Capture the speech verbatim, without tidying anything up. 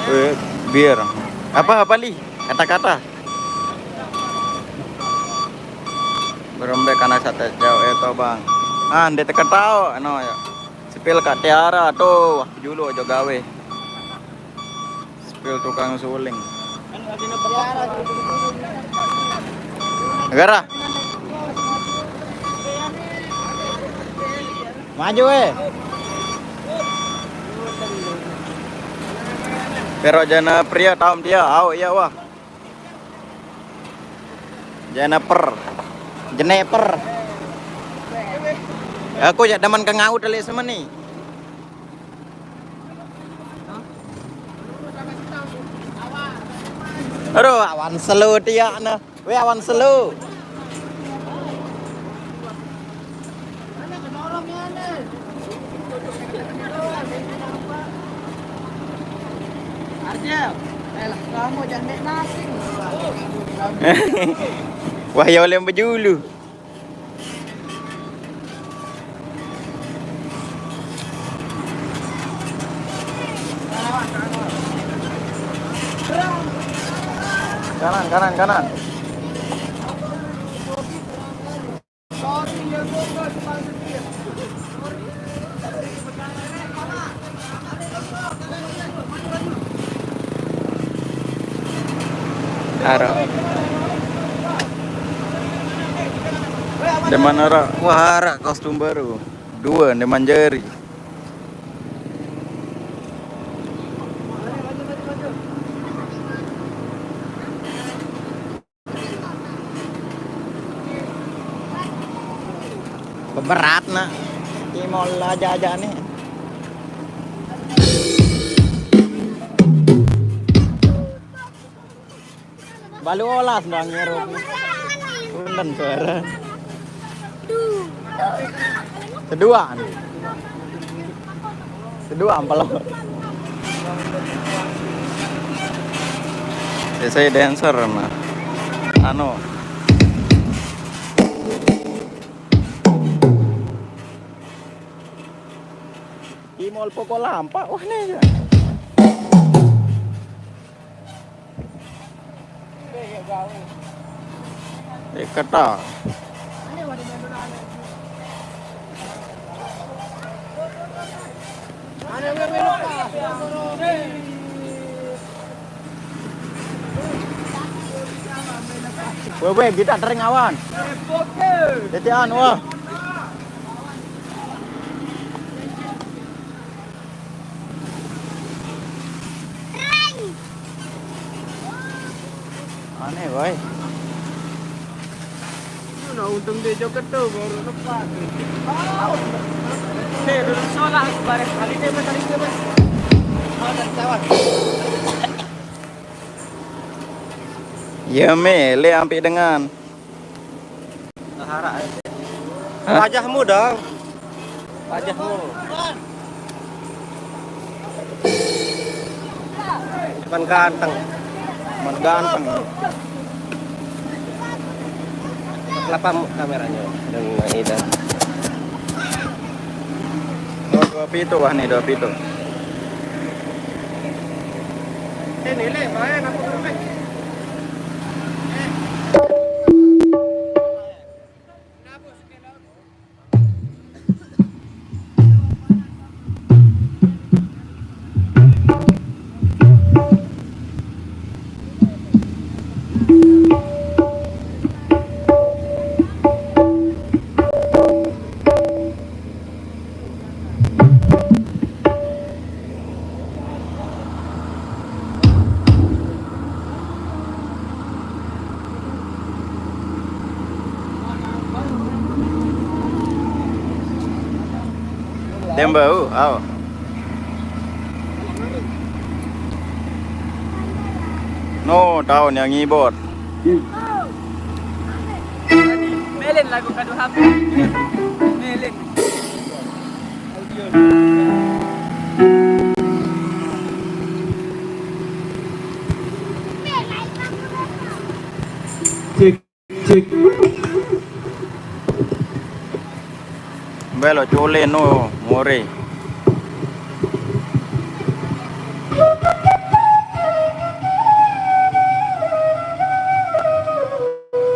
Eh, bir. Apa, apa, Li? Kata-kata. Berembe kana sate jauh itu, Bang. Ah, ndek teketau, anu ya. Sepil Kak Tiara tuh, wah, julu aja gawe. Sepil tukang suling. Negara. Maju, eh. Pero jana pria taum dia, au iya, wah. Jennifer. Jennifer. Aku ya demen ke ngaut le semeni. Aduh, awan selu dia nah. Weh, awan selu. Arjel, eh lah, kamu jangan naik nasi. Wah, ya oleh bejulu. Kanan, kanan, kanan. Ara. Demen ara. Wah, ara kostum baru. Dua, demen jari. Berat nak. Timol aja-aja nih. Balu olas bang ngirup. Punten suara. Kedua nih. Kedua ampel. Ya, saya dancer mah. Anu. Timol pokok lampak wah nih ya. Eh, kata. Weh, weh, kita tering awan. Tetian, wah. Aneh, woi. Nah, untung dia joget tuh, baru lepas. Nih, duduk sholat, bareng kali dia, kali dia, Mas. Oh, dari cawan. Ya, mele ampe dengan. Sahara, eh. Hah? Wajahmu dong. Wajahmu. Cuman ganteng. Cuman ganteng. Kelapa kameranya dengan Ida. Oh, dua pitu wah nih, dua pitu. Ini, Le, main apa bermain? Dem bau, au. No, tahu yang ngibot. Melin lagu kadu H P. Melin. Cek, cek. Belo chole no more.